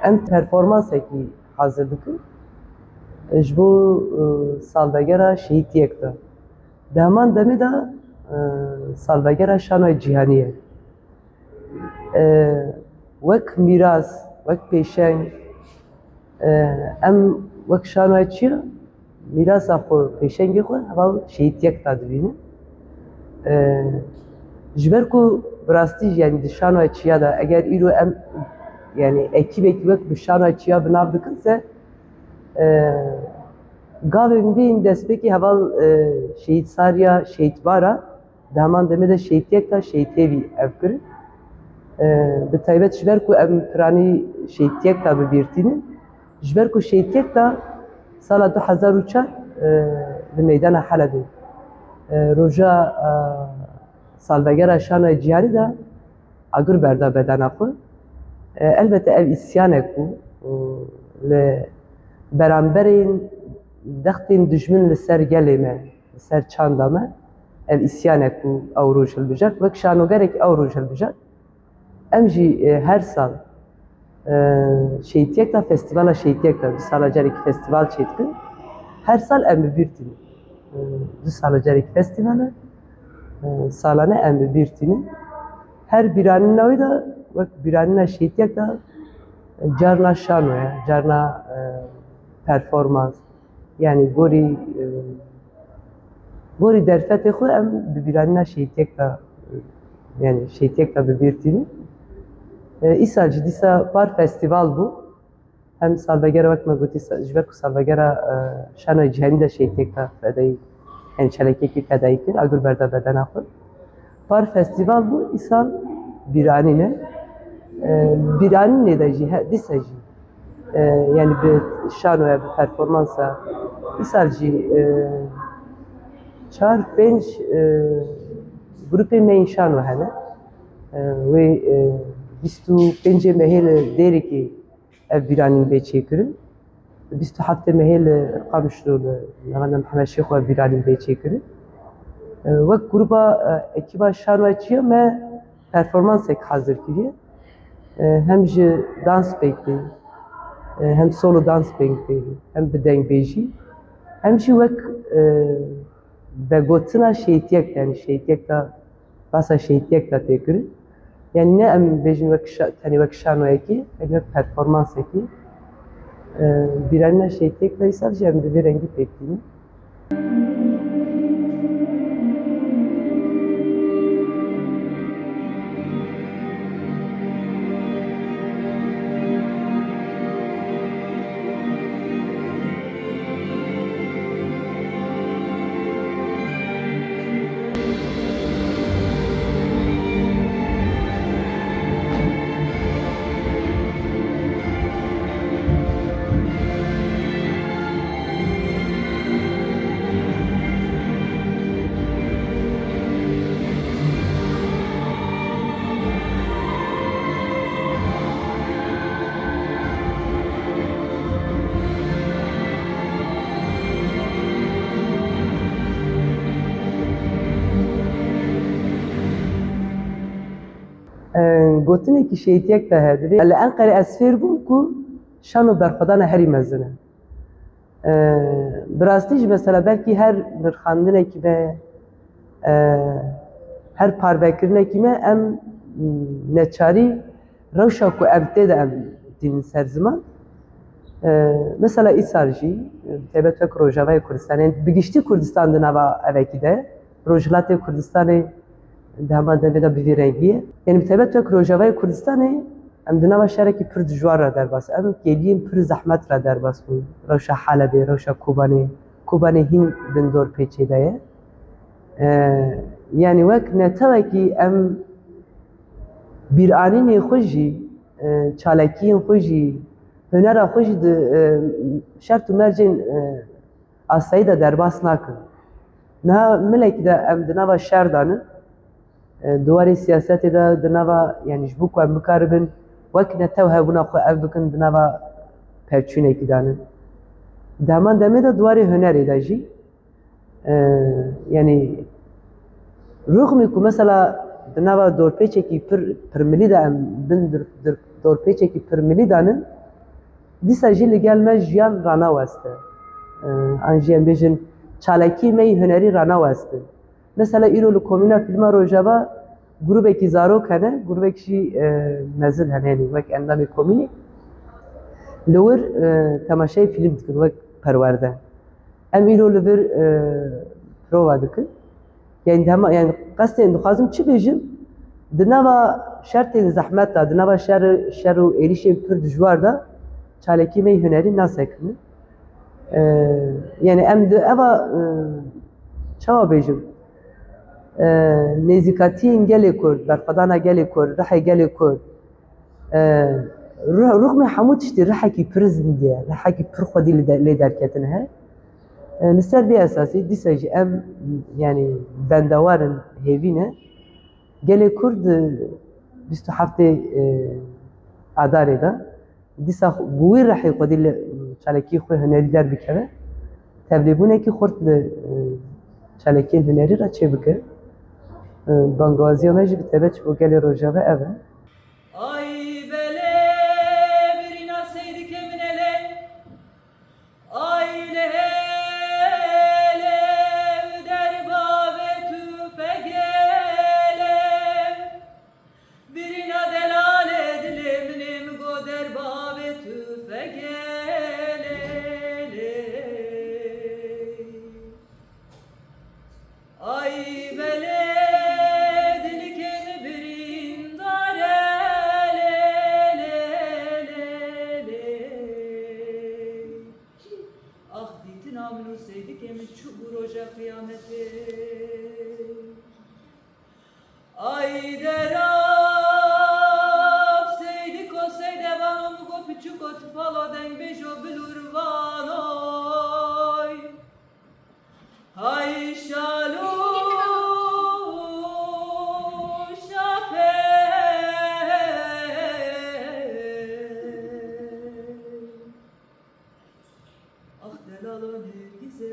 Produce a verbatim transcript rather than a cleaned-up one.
Em performansekî hazir dikin ji bo, e, salvegera Şehîd Yekta. Di heman demê de, e, salvegera Şanoyê Cîhanî ye. E, wek mîras, wek pêşeng, e, em wek şanoyê çi ye? Mîrasa xwe, pêşengê xwe heval Şehîd Yekta dibînin. E, ji ber ku bi rastî jî, yanî di şanoya çiya de, eger îro em, yanî ekîbekî wek bi şanoya çiya bi nav dikin se, e, gavên bîn destpêkî heval, e, Şehîd Sarya, Şehîd Bara, di heman demê de Şehîd Yekta, Şehîd Hêvî ev kirin. E, bi taybet ji ber ku em piranî Şehîd Yekta bi bîr tînin, ji ber ku Şehîd Yekta sala du hezar û çar, e, li meydana Helebê, e, roja, e, salvegera şanoyê cîhanî de agir berda bedena xwe. E, elbette ev îsyanek bû, û li beramberên dextên dijmin li ser gelê me, li ser çanda me, ev îsyanek bû ew roj hilbijart. Wek şanogerek ew roj hilbijart. Em jî, e, her sal, e, Şehîd Yekta, festîvala Şehîd Yekta, du sala carekî festîval çêdikin. Her sal em bi bîr tînin. E, du sala carekî festîval e. E, salane em bi bîr tînin. Her bîranîna wî de wek bîranîna Şehîd Yekta, e, carna şano ye, carna, e, performans. Yanî gorî, e, gorî derfetê xwe em bi bîranîna Şehîd Yekta, e, yanî Şehîd Yekta bi bîr tînin. E, îsal jî dîsa par festîval bû. Hem salvegera, wek me gotî, sa-, ji ber ku salvegera, e, şanoyê cîhanî de Şehîd Yekta fedayî, yanî çalakiyekî fedayî kir, agir berda bedena xwe. Par festîval bû, îsal bîranîn e. E, bîranînê de jî he, dîsa jî, e, yanî bi şanoya, bi performansa, îsal jî, e, çar pênc, e, grûpê me yên şano hene. E, wê, e, bîst û pêncê mehê li Dêrikê ev bîranîn bê çêkirin. Bîst û heftê mehê li Qamişlo li navenda Mihemed Şêxo ev bîranîn bê çêkirin. E, wek grûba, e, ekîba şanoya çiya me performansek hazir kiriye. E, hem ji dans pêk tê, e, hem solo dans pêk tê, hem bi dengbêjî, hem jî wek, e, vegotina Şehîd Yekta, yanî Şehîd Yekta, basa Şehîd Yekta tê kirin. Yanî ne em bêjin wek şa-, tenê wek şanoyekê, belkî wek performansekê. E, bîranîna Şehîd Yekta îsal jî em bi vê rengî pêk tînin. Gotinekî Şehîd Yekta heye, divê, li Enqerê ez fêr bûm ku şano berxwedana herî mezin e. E, bi rastî jî mesela belkî her nirxandinekî me, e, her parvekirinekî me em neçarî rewşa ku em tê de em tînin ser ziman. E, mesela îsal jî, e, bi taybet wek Rojavayê Kurdistanê, bi giştî Kurdistan di nava evekî de, Rojhilatê Kurdistanê di heman demê de bi vî rengî ye. Yanî bi taybet wek Rojavayê Kurdistanê em di nava şerekî pir dijwar re derbas, em kêliyên pir zehmet re derbas bûn. Rewşa Helebê, rewşa Kobanê, Kobanê hîn bin dorpêçê de ye. E, yanî wek netewekî em bîranînê xwe jî, e, çalakiyên xwe jî, hunera xwe jî di, e, şert û mercên, e, asayî de derbas nakin. Niha milekî de em di nava şer de nin, e, di warê siyasetê de, di nava, yanî ji bo ku em bikaribin wek netew hebûna xwe ev bikin, di nava pevçûnekî de nin. Di heman demê de di warê hunerê de jî, e, yanî rûxmî ku mesela di nava dorpêçekî pir, pirmilî de em bin dir, dir, dorpêçekî pir milî danin, dîsa jî li gel me jiyan ranaweste. E, an jî em bêjin çalakî me yî hunerî ranaweste. Mesela îro li Komîna Fîlma Rojava grûbekî zarok hene, grûbek jî, e, mezin hene, yanî wek endamê komînê. Li wir, e, temaşeyê fîlm dikin wek perwerde. Em îro li vir, e, prova dikin. Yani dema, yani qestên dixwazim çi bêjim? Di nava şertên zehmet de, di nava şer, şer û êrîşên pir dijwar de çalakî me yî hunerî nasekine. E, yani em di eva, e, çawa bêjim? E, nêzîkatiyên gelê Kurd, berxwedana gelê Kurd, rihê gelê Kurd, e, ruh-, ruxmê hemû tiştî rihekî pir zindî ye, rihekî pir xwedî lê de-, lê derketin he. E, li ser vê esasî dîsa jî em, yani bendewar in, hêvî ne. Gelê Kurd, e, bîst û heftê, e, Adarê de dîsa xwe, bi wî rihê xwedî li çalakiyê xwe hunerî derbikeve, tevlêbûnekî xurt li, e, çalakiyên hunerî re çêbike. E, bangawaziya me jî bi taybet ji bo gelê Rojava ev e. Ay belê, birîna seydikê min elê. Ay lê lê, derbavê tufegê lê. Birîna delalê dilê min ê, min got derbavê tufegê lê lê. Ay belê, dilkê min birîndar e lê lê lê lê. Ax dîtina min û seydikê min çûbû roja qiyametê. Ay derab seydiko seydevano, min got piçûko tifalo dengbêjo bilûrvanoy. Hay şalû şapê. Ax delalo nêrgîzê